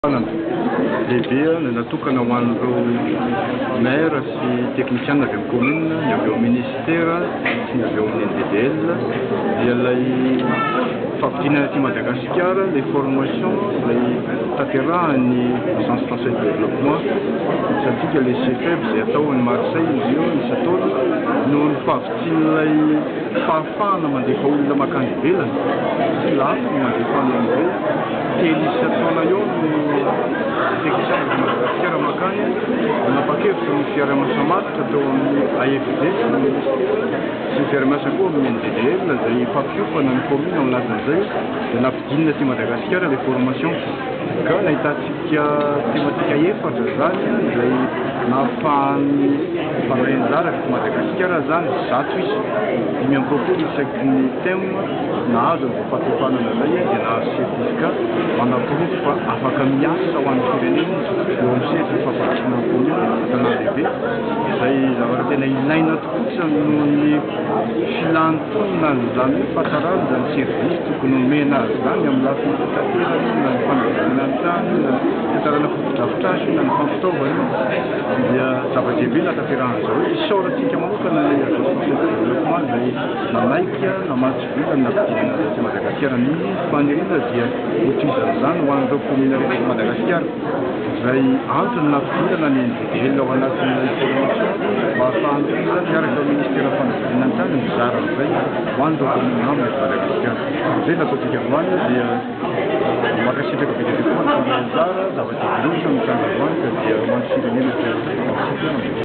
Fiofanana lehibe natokana ho an'ireo maire sy teknisiana avy amin'ny commune, ny avy eo amin'ny ministera sy ny avy eo amin'ny NDDL dia ilay fampidinana aty Madagasikara ilay formation ilay tanterahan'ny Agence Française de Développement, isantsika ilay CFEB izay atao any Marseille izy io isan-taona noho ny fahavitsian'ilay fahafahana mandefa olona mankany ivelany satria lafo ny mandefa any ivelany. Telo isan-taona eo no teknisiana avy Madagasikara mankany. Nanapa-kevitra ny fiaraha-miasa matotra teo amin'ny AFD sy ny minisitera sy ny fiaraha-miasa koa amin'ny NDDL izay mpampiofana ny commune ao anatin'izay dia nampidinina aty Madagasikara ilay formation ka nahitantsika tematika efatra izany izay nahafahan'ny mpandray anjara avy eto Madagasikara izany 100 isa, 25 isaky ny thème nahazo an'izay fampiofanana izay dia nahazo certificat manaporofo fa afaka miasa ho an'ny firenena izy eo amin'ny sehatry ny fampandrosoana ny commune an-tanàn-dehibe izay zavatra tena ilaina tokoa noho ny filan'ny mponina an'izany hoe fahatsarana izany service tokony homena azy izany amin'ny lafiny fitaterana io na ny fanadiovana ny trano io na ny fitantarana fotodrafitrasa io na ny fampitaovana io dia zava-dehibe nahatanterahan'izao hoe isaorantsika manokana ny Agence Française de Développement izay nanaiky namatsy vola ny nampidinana azy aty Madagasikara. Ny faniriana dia hotohizan'izany ho an'ireo kaominina rehetra eto Madagasikara izay antony nampidinana ny NDDL ao anatin'ilay formation mba hahafahan'ny koa izany miaraka amin'ny ministeran'ny fanadiovana ny tany mizara an'izay ho an'ireo kaominina ambiny eto Madagasikara. Izay nataontsika androany dia mankasitraka be dia be koa ny mpandray anjara, zava-dehibe loatra ny tranga androany ka dia ho an'ny firenena sy antsika.